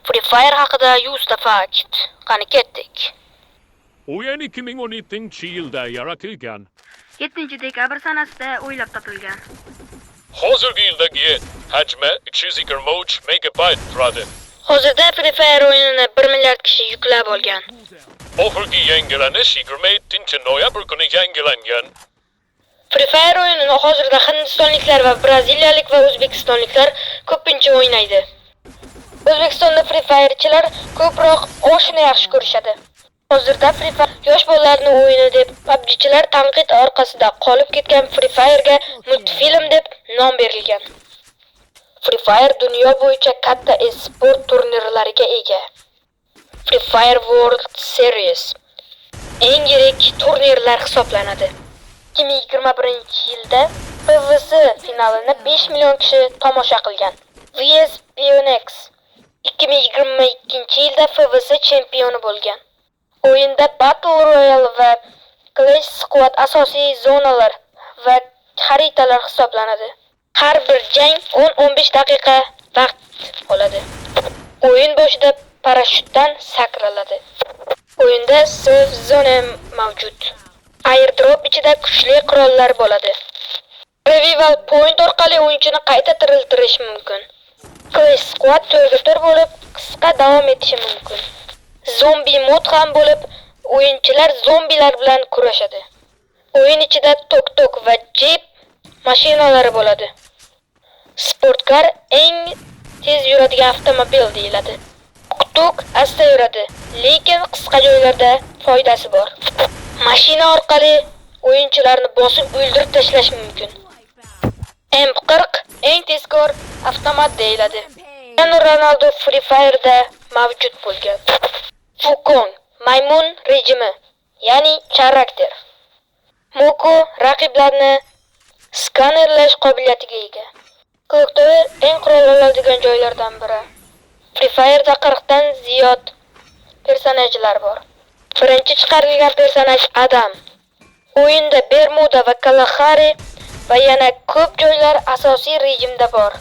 Free Fire haqida 100 ta fakt. Qani ketdik. O'yin 2017-yilda yaratilgan. 7 dekabr sanasida o'ylab topilgan. Hozirgi yildagi hajmi 223 megabayt turadi. Hozirda Free Fire o'yinini 1 milliard kishi yuklab olgan. Oxirgi yangilanish 27 noyabr kuni yangilangan. Free Fire o'yinini hozirda hindistonliklar va braziliyalik va o'zbekistonliklar ko'pincha o'ynaydi. O'zbekistonda Free Fire'chilar ko'proq oshni yaxshi ko'rishadi. Hozirda Free Fire yosh bolalarning o'yini deb PUBG'chilar tanqid orqasida qolib ketgan Free Fire'ga multfilm deb nom berilgan. Free Fire dunyo bo'yicha katta e-sport turnirlariga ega. Free Fire World Series eng yirik turnirlar hisoblanadi. 2021-yilda PVC finalini 5 million kishi tomosha qilgan. VS Phoenix 2022-yilda FVC chempioni bo'lgan. O'yinda Battle Royale va Clash Squad asosiy zonalar va xaritalar hisoblanadi. Har bir jang 10-15 daqiqa vaqt oladi. O'yin boshida parashyutdan sakraladi. O'yinda safe zone mavjud. Airdrop ichida kuchli qurollar bo'ladi. Revival point orqali o'yinchini qayta tiriltirish mumkin. Clash Squad 4 ga 4 bo'lib, qisqa davom etishi mumkin. Zombi mod ham bo'lib, o'yinchilar zombilar bilan kurashadi. O'yin ichida tuk-tuk va Jeep mashinalari bo'ladi. Sportkar eng tez yuradigan avtomobil deyiladi. Tuk-tuk asta yuradi, lekin qisqa joylarda foydasi bor. Mashina orqali o'yinchilarni bosib o'ldirib tashlash mumkin. M40 eng tezkor avtomat deyiladi. Cristiano Ronaldo Free Fire'da mavjud bo'lgan. Wukong maymun rejimi, ya'ni charakter. Moko raqiblarni skanerlash qobiliyatiga ega. Clock Tower eng qurol oladigan joylardan biri. Free Fire'da 40 dan ziyod personajlar bor. Birinchi chiqarilgan personaj Adam. O'yinda Bermuda va Kalahari va yana ko'p joylar asosiy rejimda bor.